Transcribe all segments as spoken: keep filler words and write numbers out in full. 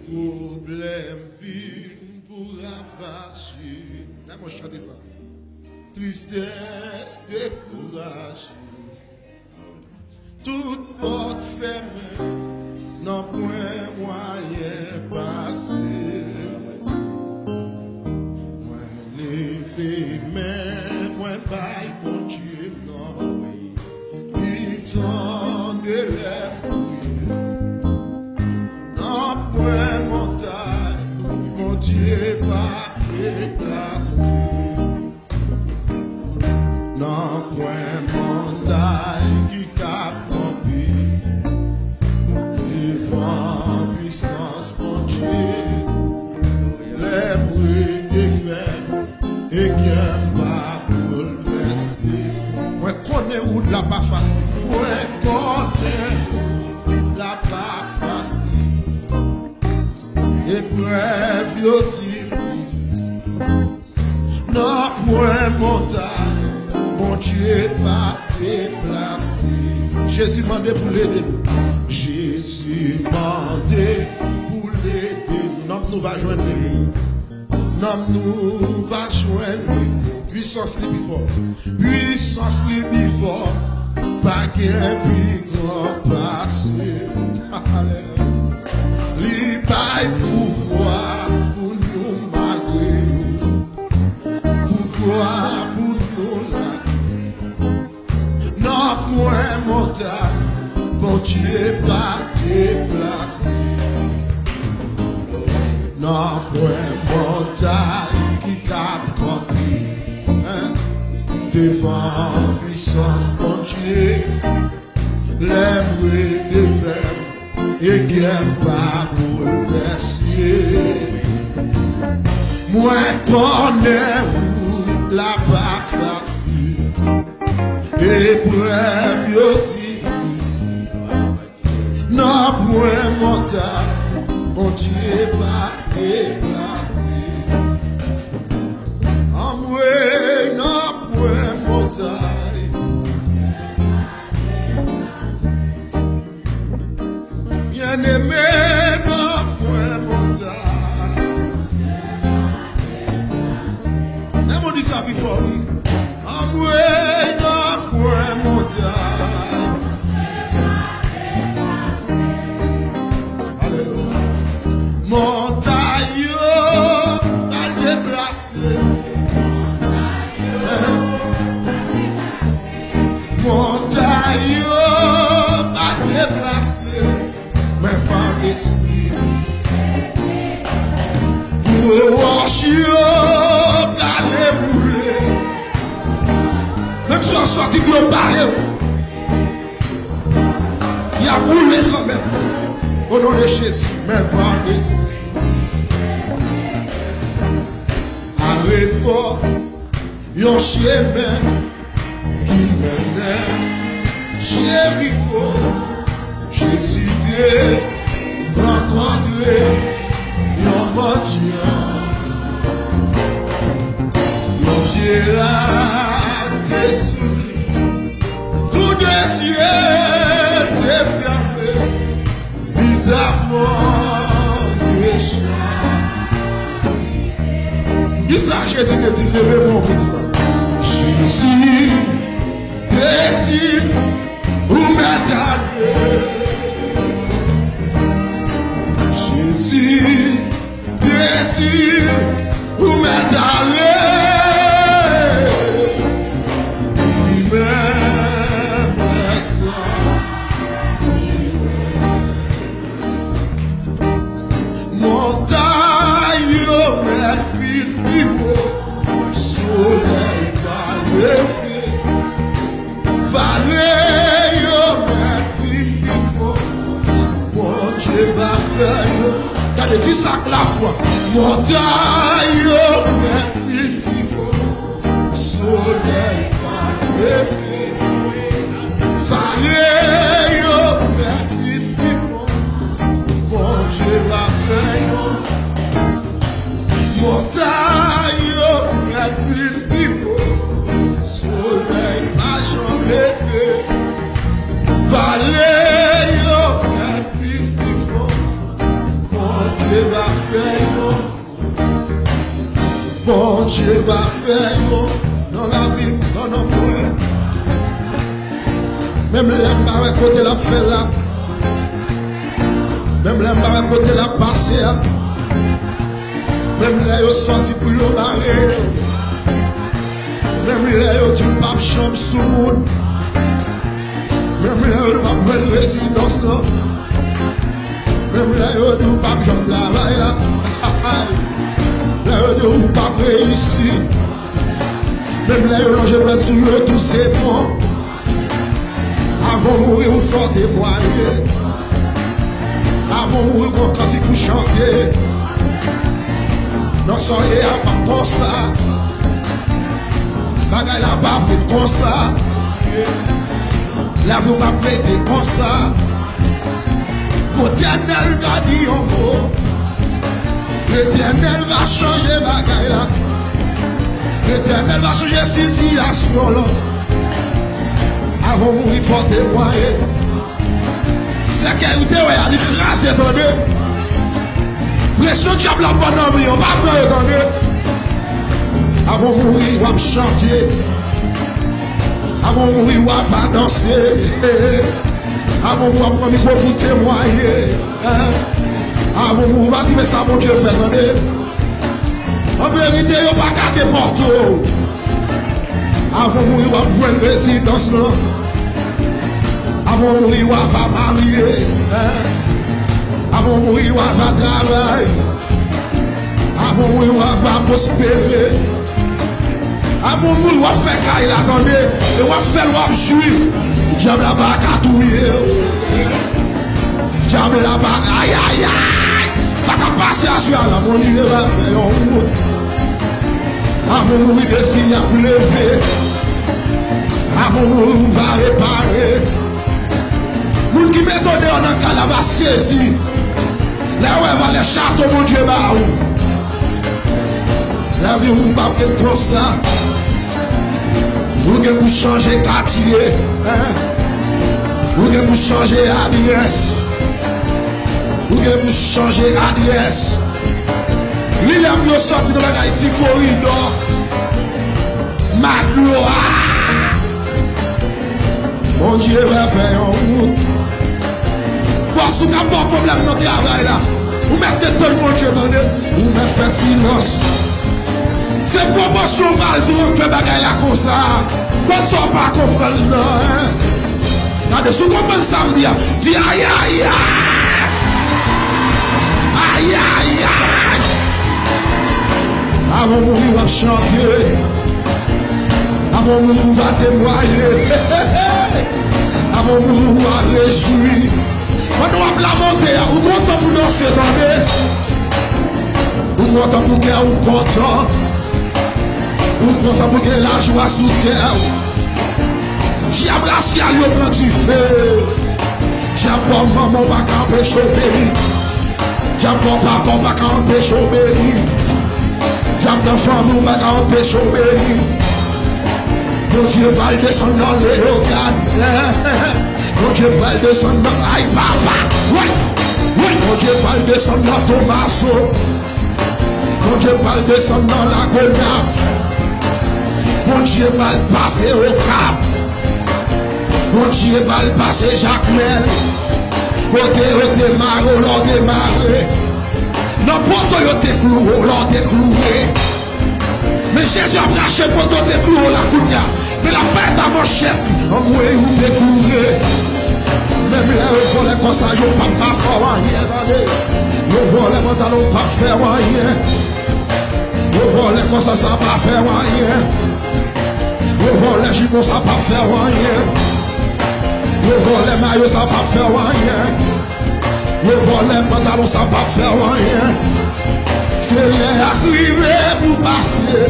Pwoblèm vin pou ravaje. Ann nou chante sa. Tristès, dekouraje. Tout pòt fèmen, nanpwen mwayen pase. Mwen leve men mwen bay Bondye m non. Li tande lè m kriye. Nanpwen montay Bondye pa deplase. Nanpwen montay ki kab kanpe devan pisans Bondye. Lè m rete fèm e kè m pa boulvèse. Mwen konnen wout la pa fasil. Mwen konnen wout la pa fasil. Eprèv yo difisil. Nanpwen montay Bondye pa deplase. Jezi mande pou l ede nou. Jezi mande pou l ede nou. Nanm nou va jwenn repo. Nanm nou va jwenn repo. Pwisans li pi fò. Pwisans li pi fò. Pa gen pi gran pase. Alelouya. Li bay pouvwa pou nou malgre nou. Pouvwa pou nou la. Nanpwen montay Bondye pa deplase. Nanpwen montay ki kab kanpe, en, devan pwisans Bondye. Lè m rete fèm e kè m pa boulvèse. Mwen konnen wout la pa fasil. Eprèv yo difisil. Nanpwen montay Bondye pa deplase. Anmwey, nanpwen montay. Byeneme, nanpwen montay. Lè moun di sa pi fò, wi. Anmwey, nanpwen montay. Alelouya. Montay yo pa deplase. Montay yo pa deplase, men pa lespri. Gwo wòch yo prale boule. Menm si w ap sòti dlo bare w, y ap boule kanmenm. O non de Jezi, men pa lespri. Arepò, yon chemen ki mennen Jeriko. Jezi te rankontre yon mandyan. Yon vye rad te sou li. Tou de zye te fèmen. Li t ap mande chan. Kisa Jezi te di? Leve men w pou di sa. Jezi te di, ou mèt ale. Jezi te di, ou mèt ale. Li menm restan. Montay yo mèt vin pi wo, solèy pa leve. Vale yo mèt vin pi fon, Bondye va fè yo. Gade, di sa ak lafwa. Montay yo mèt vin pi wo, solèy pa leve. Vale yo mèt vin pi fon, Bondye va fè yo. Montay yo mèt vin pi wo, solèy pa janm leve. Vale yo mèt vin pi fon, Bondye Bondye va fè yo nan lavi m, nan nanm mwen. Menm lè m pa wè kote l ap fè l la. Menm lè m pa wè kote l ap pase a. Menm lè yo sòti pou yo bare yo. Menm lè yo di m p ap janm sou moun. Menm lè yo di m p ap jwenn rezidans lan. Menm lè yo di w p ap janm travay la. Lè yo di w p ap reyisi. Menm lè yo lonje dwèt sou yo, tou se bon. Avan w mouri, ou fè w temwaye. Avan w mouri, gon kantik ou chante. Non, sa w ye a p ap konsa. Bagay la pa vle konsa. Lavi w p ap rete konsa. Letènèl va di yon mo. Letènèl va chanje bagay la. Letènèl va chanje sitiyasyon lan. Avan w mouri, fò w temwaye. Sèkèy ou te wè a, li kraze, tande. Presyon dyab la ap ba w nan mi an, pa pran yo, tande. Avan w mouri, w ap chante. Avan w mouri, w ap danse. Avan w mouri, w ap pran mikwo pou temwaye. Avan w mouri, w ap di, men sa Bondye fè, tande. An verite, yo pa ka depòte w. Avan w mouri, w ap jwenn rezidans lan. Avan w mouri, w ap marye. Avan w mouri, w ap travay. Avan w mouri, w ap pwospere. Avan w mouri, w ap fè kay la, tande. E w ap fè l, w ap jwi. Dyab la pa ka touye w. Dyab la pa, ayayay! Sa k ap pase aswè a la, Bondye va fè yon wout. Avan w mouri, defi ap leve. Avan w mouri, ou va repare. Moun ki mete w deyò nan kay la va sezi. Lè yo wè valè chato Bondye ba ou. Lavi w p ap ret konsa. Ou gen pou chanje katye, en. Ou gen pou chanje adrès. Ou gen pou chanje adrès. Li lè pou yo sòti nan bagay ti koridò. Madlo a. Bondye va fè yon wout. Bòs ou k ap ba w pwoblèm nan travay la, ou mèt detann Bondye, tande. Ou mèt fè silans. Se pwomosyon w pral pran k fè bagay la konsa. Gad sa w pa konprann nan, en. Gade, si w konprann sa m di a, di ayayay! Ayayay! Avan w mouri, w ap chante. Avan w mouri, w va temwaye. Avan w mouri, w va rejwi. Pandan w ap lamante a, ou kontan pou danse, tande. Ou kontan pou kè ou kontan. Ou kontan pou gen lajwa sou kè ou. Dyab la syèl yo pran dife. Dyab bò manman w pa ka anpeche w beni. Dyab bò papa w pa ka anpeche w beni. Dyab nan fanmi w pa ka anpeche w beni. Bondye pral desann nan Leyogàn. Bondye pral desann nan, ay papa. Woy! Woy! Bondye pral desann nan Tomaso. Bondye pral desann nan Lagonav. Bondye pral pase Okap. Bondye pral pase Jakmèl. Kote yo te mare w lè w te mare. Nan poto yo te klouwe w lè w te klouwe. Men Jezi ap rache poto te klouwe w la kounye a. Men l ap bay ta manchèt. Anmwey, ou te klouwe. Menm lè yo vòlè konsa, yo p ap ka fè w anyen, tande. Yo vòlè pantalon, p ap fè w anyen. Yo vòlè konsa, sa p ap fè w anyen. Yo vòlè jipon, sa p ap fè w anyen. Yo vòlè mayo, sa p ap fè w anyen. Yo vòlè pantalon, sa p ap fè w anyen. Se lè a k rive pou pase.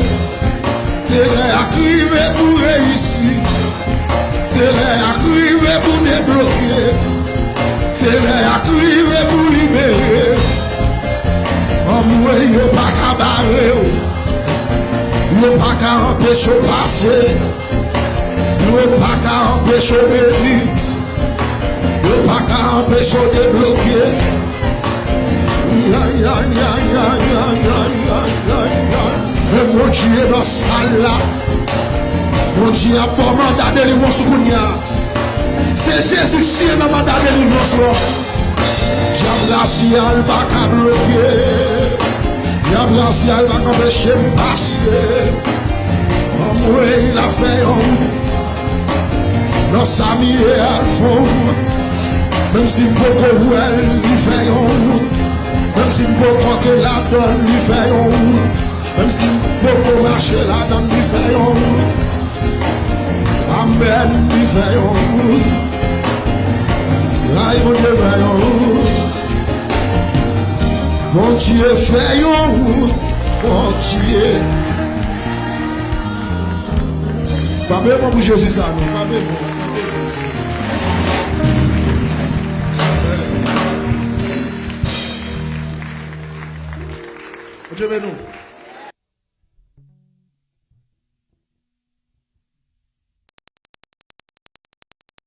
Se lè a k rive pou reyisi. Se lè a k rive pou debloke. Se lè a k rive pou libere. Anmwey, yo pa ka bare w. Yo pa ka anpeche w pase. Yo pa ka anpeche w beni. Yo pa ka anpeche w debloke. Ay, ay, ay. E Bondye Dye nan sal la. Bondye ap ba w manda delivrans ou kounye a. Se Jezi ki siyen nan manda delivrans lan. Dyab rasyal pa ka bloke. Dyab rasyal pa ka anpeche m pase. Anmwey, l ap fè yon wout. Nan sa m ye a, l fè yon wout. Menm si m poko wè l, li fè yon wout. Menm si m poko antre ladan l, li fè yon wout. Menm si m poko mache ladan l, li fè yon wout. Amèn, li fè yon wout. Ay, Bondye fè yon wout. Bondye fè yon wout. Bondye. Pa byen bon pou Jezi sa, non. Pa byen bon. Bondye beni w.